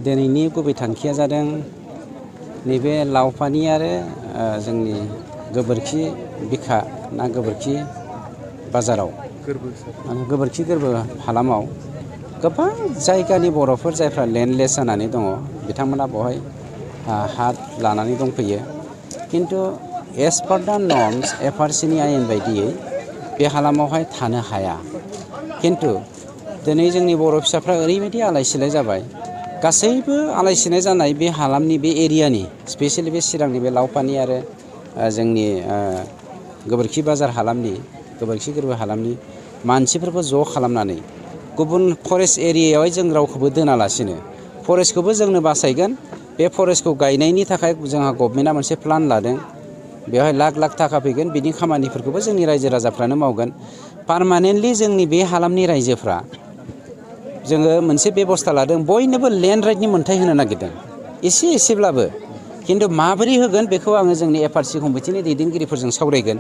दिनैनि गुबै थांखिया जादों नैबे लावफानि आरो जोंनि गोबोरखि बिखा ना गोबोरखि बाजाराव गोबोरखि गोरबो हालामाव गोबां जायगानि बर'फोर जायफ्रा लेन्डलेस जानानै दङ बिथांमोना बेवहाय हा लानानै दंफैयो किन्तु एज पार दा नर्म्स एफआरसिनि आयेन बायदियै बे हालामावहाय थानो हाया। किन्तु दिनै जोंनि बर' फिसाफ्रा ओरैबायदि आलाय सिलाय जाबाय गासैबो आलाय सिलाय जानाय बे हालामनि बे एरियानि स्पेसियेलि बे चिरांनि बे लावफानि आरो जोंनि गोबोरखि बाजार हालामनि गोबोरखि गोरबो हालामनि मानसिफोरखौ ज' खालामनानै गुबुन फरेस्ट एरियायावहाय जों रावखौबो दोनालासिनो फरेस्टखौबो जोंनो बासायगोन। बे फरेस्टखौ गायनायनि थाखाय जोंहा गभर्नमेन्टआ मोनसे प्लान लादों। बेवहाय लाख लाख थाखा फैगोन बिनि खामानिफोरखौबो जोंनि रायजो राजाफ्रानो मावगोन। पार्मानेन्टलि जोंनि बे हालामनि रायजोफ्रा जोङो मोनसे बेबस्था लादों बयनोबो लेन्ड राइटनि मोन्थाय होनो नागिरदों एसेब्लाबो। किन्तु माबोरै होगोन बेखौ आङो जोंनि एफआरसि कमिटिनि दैदेनगिरिफोरजों सावरायगोन।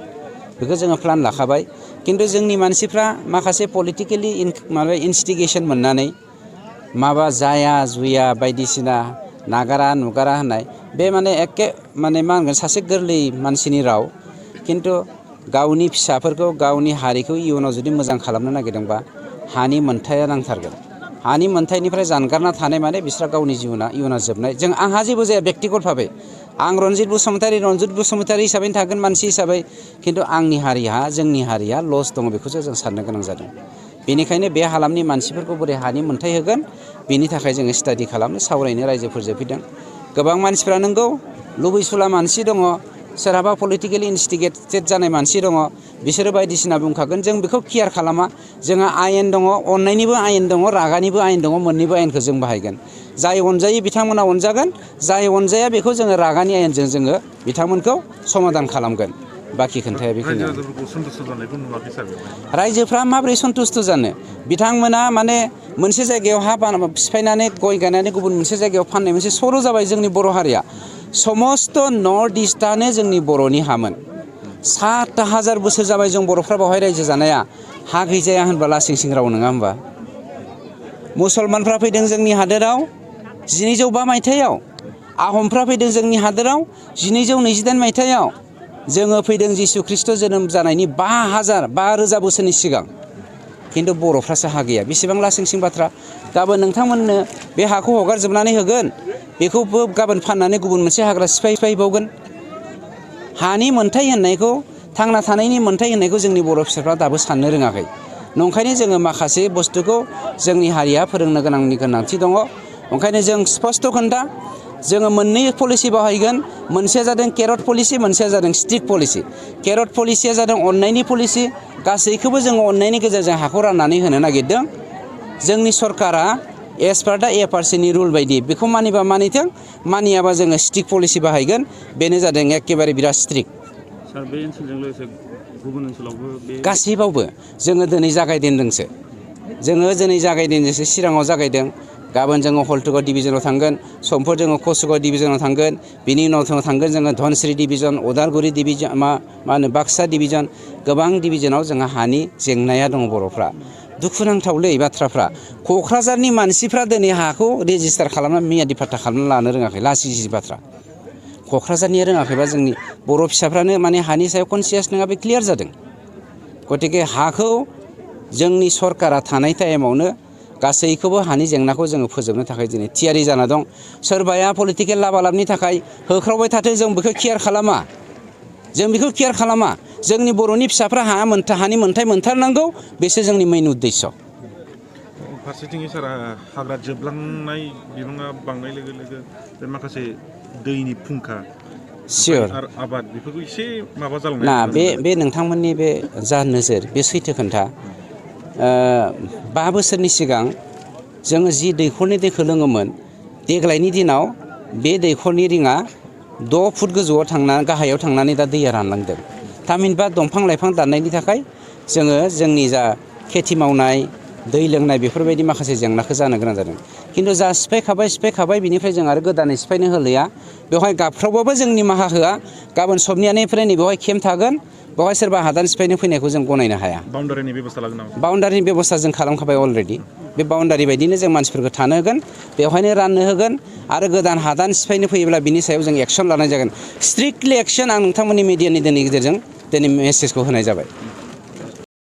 बेखौ जोङो प्लान लाखाबाय। किन्तु जोंनि मानसिफ्रा माखासे पलिटिकेलि इनस्टिगेसन मोननानै माबा जाया जुया बायदिसिना नागारा नुगारा होननाय बे एखे मा होनगोन सासे गोरलै मानसिनि राव। किन्तु गावनि फिसाफोरखौ गावनि हारिखौ इयुनाव जुदि मोजां खालामनो नागिरदोंबा हानि मोन्थाया नांथारगोन। हानि मोन्थायनिफ्राय जानगारना थानाय माने बिस्रा गावनि इयुना जोबनाय। आंहा जेबो जाया बेक्तिगत भाबै आं रनजित बसुमतारी हिसाबैनो थागोन मानसि हिसाबै। किन्तु आंनि हारिया जोंनि हारिया लस दङ बेखौसो जों साननो गोनां जादों। बेनिखायनो बे हालामनि मानसिफोरखौ बोरै हानि मोन्थाय होगोन बेनि थाखाय जोङो स्टाडि खालामनो सावरायनो रायजोफोर फैदों। गोबां मानसिफ्रा नंगौ लुबैसुला मानसि दङ सोरहाबा पलिटिकेलि इनस्टिगेटेड जानाय मानसि दङ बिसोरो बायदिसिना बुंखागोन जों बेखौ केयार खालामा। जोंहा आयेन दङ अननायनिबो आयेन दङ रागानिबो आयेन दङ मोननैबो आयेनखौ जों बाहायगोन। जाय अनजायो बिथांमोना अनजागोन जाय अनजाया बेखौ जोङो रागानि आयेनजों जोङो बिथांमोनखौ समाधान खालामगोन। बाखि खोन्थाया बेखिनियानो। रायजोफ्रा माबोरै सन्थुस्थ' जानो बिथांमोना मोनसे जायगायाव हा सिफायनानै गय गायनानै गुबुन मोनसे जायगायाव फाननाय मोनसे सर' जाबाय जोंनि बर' हारिया। समस्त नर्थ इस्टआनो जोंनि बर'नि हामोन। 7,000 बोसोर जाबाय जों बर'फ्रा बेवहाय रायजो जानाया। हा गैजाया होनबा लासिं सिं राव नङा होनबा? मुसलमानफ्रा फैदों जोंनि हादोराव 1205 मायथाइयाव। आहमफ्रा फैदों जोंनि हादोराव 1228 मायथाइयाव। जोङो फैदों जिसु ख्रिस्ट' जोनोम जानायनि 5,000 बोसोरनि सिगां। किन्तु बर'फ्रासो हा गैया बेसेबां लासिं सिं बाथ्रा। गाबोन नोंथांमोननो बे हाखौ हगारजोबनानै होगोन बेखौबो गाबोन फाननानै गुबुन मोनसे हाग्रा सिफायबावगोन। हानि मोन्थाय होननायखौ थांना थानायनि मोन्थाय होननायखौ जोंनि बर' फिसाफ्रा दाबो साननो रोङाखै। नंखायनो जोङो माखासे बुस्थुखौ जोंनि हारिया फोरोंनो गोनांथि दङ। ओंखायनो जों स्पस्त खोन्था जोङो मोननै पलिसि बाहायगोन। मोनसेया जादों केरट पलिसि मोनसेया जादों स्टिक पलिसि। केरट पलिसिया जादों अननायनि पलिसि। गासैखौबो जोङो अननायनि गेजेरजों हाखौ राननानै होनो नागिरदों। जोंनि सरकारा एज पार दा एफआरसिनि रुल बायदि बेखौ मानिबा मानिथों मानियाबा जोङो स्टिक पलिसि बाहायगोन। बेनो जादों एखेबारे बिराद स्ट्रिक्ट। सार बे ओनसोलजों लोगोसे गुबुन ओनसोलावबो गासैबावबो जोङो दिनै जागायजेनदोंसो। चिराङाव जागायदों। गाबोन जोङो हल्टुगाव डिभिजनाव थांगोन। समफोर जोङो कसुगाव डिभिजनाव थांगोन। बिनि उनाव थांगोन जोङो धनस्रि डिभिजन उदालगुरि डिभिजन मा होनो बाक्सा डिभिजन गोबां डिभिजनाव जोंहा हानि जेंनाया दङ बर'फ्रा। दुखुनांथावलै बाथ्राफ्रा क'क्राझारनि मानसिफ्रा दिनै हाखौ रेजिस्टार खालामना मियादि फाट्टा खालामना लानो रोङाखै लासिं बाथ्रा। क'क्राझारनिया रोङाखैबा जोंनि बर' फिसाफ्रानो हानि सायाव कनसियास नङा बे क्लियार जादों। गतिके हाखौ जोंनि सरकारा थानाय टाइमावनो गासैखौबो हानि जेंनाखौ जोङो फोजोबनो थाखाय दिनै थियारि जाना दं। सोरबाया पलिटिकेल लाबालाबनि थाखाय होख्रावबाय थाथों जों बेखौ केयार खालामा। जोंनि बर'नि फिसाफ्रा हानि मोन्थाय मोनथारनांगौ बेसो जोंनि मेइन उद्देश्य। फारसेथिं सार हाग्रा जोबलांनाय बिबाङा बांनाय लोगो लोगो बे माखासे दैनि फुंखा सियर आबाद बेफोरखौ एसे माबा जालांनाय ना बे नोंथांमोननि बे जा नोजोर बे सैथो खोन्था। 5 बोसोरनि सिगां जोङो जि दैखरनि दैखौ लोङोमोन देग्लायनि दिनाव बे दैखरनि रिङा 6 फुट गोजौआव गाहायाव थांनानै दा दैया रानलांदों। थामहिनबा दंफां लाइफां दाननायनि थाखाय जोङो जोंनि जा खेथि मावनाय दै लोंनाय बेफोरबायदि माखासे जेंनाखौ जानो गोनां जादों। किन्तु जा सिफायखाबाय बिनिफ्राय जों आरो गोदानै सिफायनो होलिया। बेवहाय गाबख्रावबाबो जों निमाहा होआ। गाबोन सबनियानिफ्राय बेवहाय केम्प थागोन। बेवहाय सोरबा हादान सिफायनो फैनायखौ जों गनायनो हाया। बाउण्डारिनि बेब'स्था लागोन नामा? बाउण्डारिनि बेब'स्था जों खालामखाबाय अलरेडि। बे बाउन्डारि बायदिनो जों मानसिफोरखौ थानो होगोन, बेवहायनो राननो होगोन आरो गोदान हादान सिफायनो फैयोब्ला बिनि सायाव जों एक्सन लानाय जागोन। स्ट्रिक्टलि एक्सन आं नोंथांमोननि मिडियानि दिनैनि गेजेरजों दिनै मेसेजखौ होनाय जाबाय।